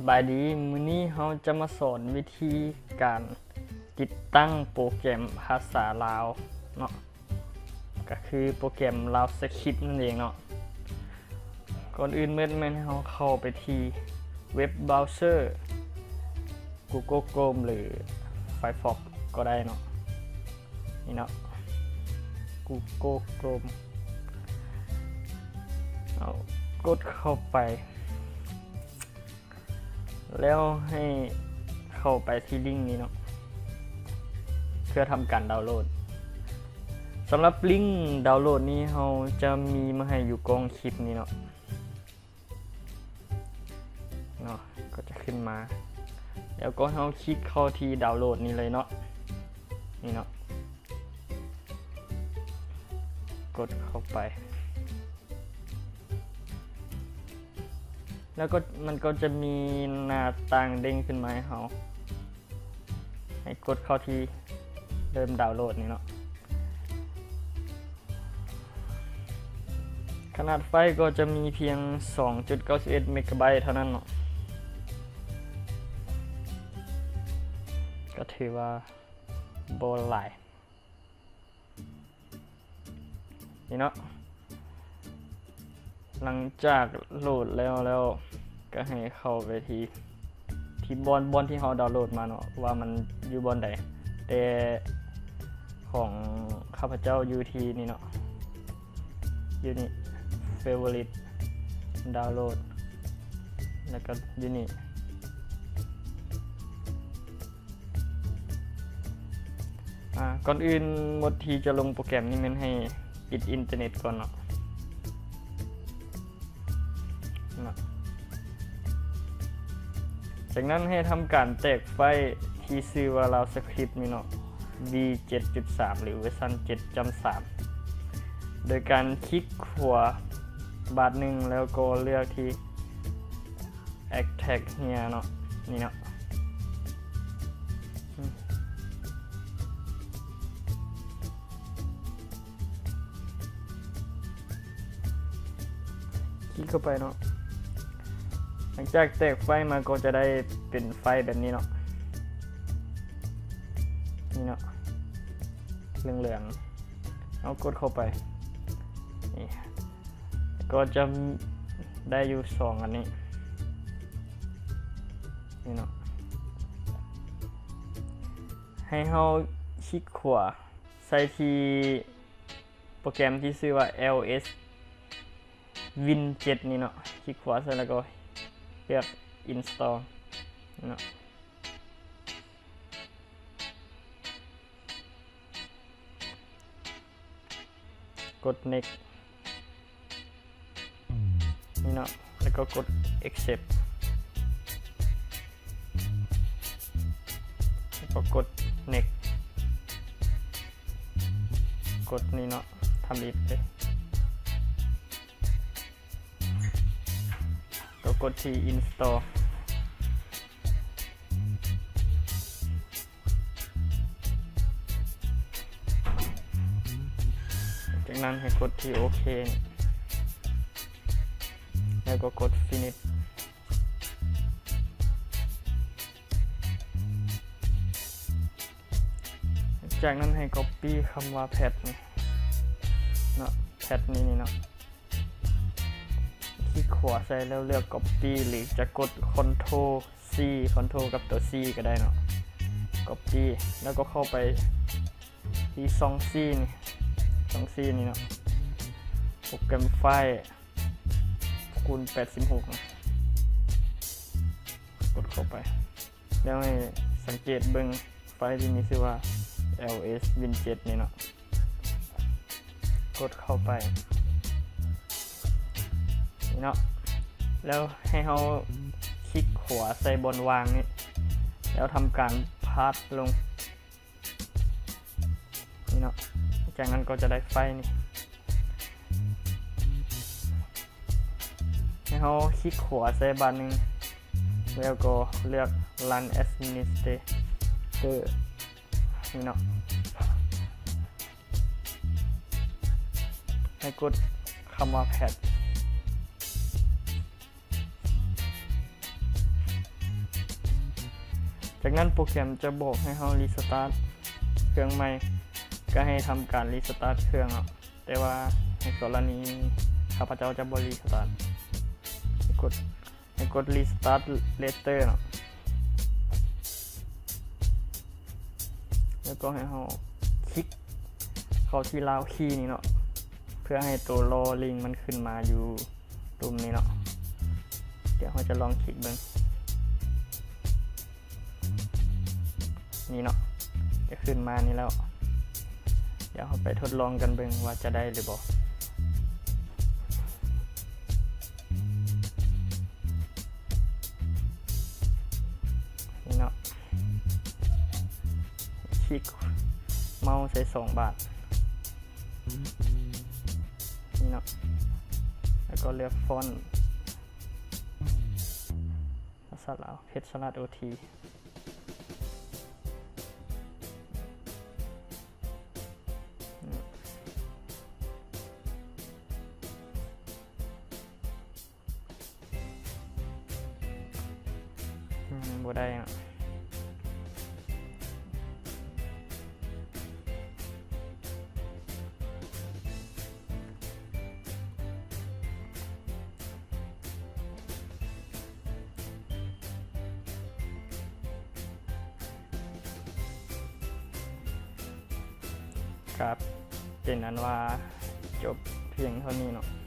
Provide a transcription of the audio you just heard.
ສະບາຍດີ, ມື້ນີ້ເຮົາຈະມາສອນວິທີການຕິດຕັ້ງໂປຣແກຣມພາສາລາວເນາະ, ກໍຄືໂປຣແກຣມລາວສະຄຣິບນັ້ນເອງເນາະ. ກ່ອນອື່ນໝົດແມ່ນໃຫ້ເຮົາເຂົ້າໄປທີ່ເວັບບຣາວເຊີ ກູໂກໂຄຣມ ຫຼື ໄຟຟອກ ກໍໄດ້ເນາະ. ນີ້ເນາະ ກູໂກໂຄຣມ ເອົາ ກົດເຂົ້າໄປ ແລ້ວໃຫ້ເຂົ້າໄປທີ່ລິ້ງນີ້ເນາະ ເພື່ອທຳການດາວໂຫຼດ. ສຳລັບລິ້ງດາວໂຫຼດນີ້ ເຮົາຈະມີມາໃຫ້ຢູ່ກ້ອງຄລິບນີ້ເນາະ. ເນາະ ກໍຈະຂຶ້ນມາ ແລ້ວກໍເຮົາຄລິກເຂົ້າທີ່ດາວໂຫຼດນີ້ເລີຍເນາະ. ນີ້ເນາະ ກົດເຂົ້າໄປ ແລ້ວກໍມັນກໍຈະມີໜ້າຕ່າງເດັ້ງຂຶ້ນມາໃຫ້ເຮົາ ໃຫ້ກົດເຂົ້າທີ່ເລີ່ມດາວໂຫຼດນີ້ເນາະ. ຂະໜາດໄຟລ໌ກໍຈະມີພຽງສອງຈຸດເກົ້າສິບເອັດເມກາໄບເທົ່ານັ້ນເນາະ, ກໍຖືວ່າບໍ່ຫຼາຍ. ນີ້ເນາະ ຫຼັງຈາກໂຫຼດແລ້ວ ແລ້ວກໍໃຫ້ເຂົ້າໄປທີ່ ທີ່ບ່ອນ ບ່ອນທີ່ເຮົາດາວໂຫຼດມາເນາະ ວ່າມັນຢູ່ບ່ອນໃດ. ແຕ່ຂອງຂ້າພະເຈົ້າຢູ່ທີ່ນີ້ເນາະ ຢູ່ນີ້ ເຟເວີຣິດ ດາວໂຫຼດ ແລ້ວກໍຢູ່ນີ້. ອາ ກ່ອນອື່ນໝົດທີ່ຈະລົງໂປຣແກຣມນີ້ແມ່ນໃຫ້ປິດອິນເຕີເນັດກ່ອນເນາະ ເນາະ. ຈາກນັ້ນໃຫ້ທຳການແຕກໄຟລ໌ທີ່ຊື່ວ່າລາວສະຄຣິບນີ້ເນາະ ວີເຈັດຈຸດສາມ ຫຼື ເວີຊັນເຈັດຈຸດສາມ ໂດຍການຄລິກຂວາບາດໜຶ່ງ ແລ້ວກໍເລືອກທີ່ ເອັກແທຣັກເຮຍເນາະ ນີ້ເນາະ ຄລິກເຂົ້າໄປເນາະ. ຫຼັງຈາກແຕກໄຟລ໌ມາກໍຈະໄດ້ເປັນໄຟລ໌ແບບນີ້ເນາະ ນີ້ເນາະ ເຫຼືອງໆ ເຮົາກົດເຂົ້າໄປ ນີ້ ກໍຈະໄດ້ຢູ່ສອງອັນນີ້ ນີ້ເນາະ. ໃຫ້ເຮົາຄລິກຂວາໃສ່ທີ່ໂປຣແກຣມທີ່ຊື່ວ່າ ແອລເອສ ວິນເຈັດ ນີ້ເນາະ, ຄລິກຂວາໃສ່ແລ້ວກໍເລືອກ ອິນສະຕໍ ນີ້ເນາະ. ກົດເນັກ ນີ້ເນາະ ແລ້ວກໍກົດ ແອັກເຊັບ ແລ້ວກໍກົດ ເນັກ ກົດນີ້ເນາະ ທຳອິດເລີຍ ກໍກົດທີ່ ອິນສະຕໍ. ຈາກນັ້ນໃຫ້ກົດທີ່ໂອເຄ ແລ້ວກໍກົດ ຟິນິດ. ຈາກນັ້ນໃຫ້ກັອບປີ້ຄຳວ່າ ແພັດ ນີ້ເນາະ ແພັດ ນີ້ ນີ້ເນາະ. ຄລິກຂວາໃສ່ແລ້ວເລືອກກັອບປີ້ ຫຼືຈະກົດຄອນໂທລຊີ ຄອນໂທລກັບຕົວຊີກໍໄດ້ເນາະ. ກັອບປີ້ແລ້ວກໍເຂົ້າໄປທີ່ຊ່ອງຊີນີ້ ຊ່ອງຊີນີ້ເນາະ ໂປຣແກຣມໄຟລ໌ຄູນແປດສິບຫົກ ກົດເຂົ້າໄປ ແລ້ວໃຫ້ສັງເກດເບິ່ງ ໄຟລ໌ທີ່ມີຊື່ວ່າ ແອລເອສ ວິນເຈັດ ນີ້ເນາະ ກົດເຂົ້າໄປ ນີ້ເນາະ ແລ້ວໃຫ້ເຮົາຄລິກຂວາໃສ່ບ່ອນວ່າງນີ້ ແລ້ວທຳການພາດລົງ ນີ້ເນາະ. ຈາກນັ້ນກໍຈະໄດ້ໄຟລ໌ນີ້ ໃຫ້ເຮົາຄລິກຂວາໃສ່ບາດໜຶ່ງ ແລ້ວກໍເລືອກ ຣັນແອັດມິນິສເຕຣເຕີ ນີ້ເນາະ ໃຫ້ກົດຄຳວ່າ ແພັດ. ຈາກນັ້ນໂປຣແກຣມຈະບອກໃຫ້ເຮົາຣີສະຕາດເຄື່ອງໃໝ່, ກໍໃຫ້ທຳການຣີສະຕາດເຄື່ອງເນາະ. ແຕ່ວ່າໃນກໍລະນີຂ້າພະເຈົ້າຈະບໍ່ຣີສະຕາດ, ໃຫ້ກົດ ໃຫ້ກົດຣີສະຕາດເລເຕີເນາະ, ແລ້ວກໍໃຫ້ເຮົາຄລິກເຂົ້າທີ່ລາວຄີນີ້ເນາະ ເພື່ອໃຫ້ໂຕລໍລິງມັນຂຶ້ນມາຢູ່ ປຸ່ມນີ້ເນາະ. ດຽວເຮົາຈະລອງຄລິກເບິ່ງ ນີ້ເນາະ, ຈະຂຶ້ນມານີ້ແລ້ວ. ດຽວເຮົາໄປທົດລອງກັນເບິ່ງວ່າຈະໄດ້ຫຼືບໍ່. ນີ້ເນາະ, ຄລິກເມົາສ໌ໃສ່ສອງບາດ ນີ້ເນາະ, ແລ້ວກໍເລືອກຟອນ ພາສາລາວ ເພັດສະຫຼາດໂອທີ ອືມ ບໍ່ໄດ້ເນາະ. ກະເປັນອັນວ່າຈົບພຽງເທົ່ານີ້ເນາະ.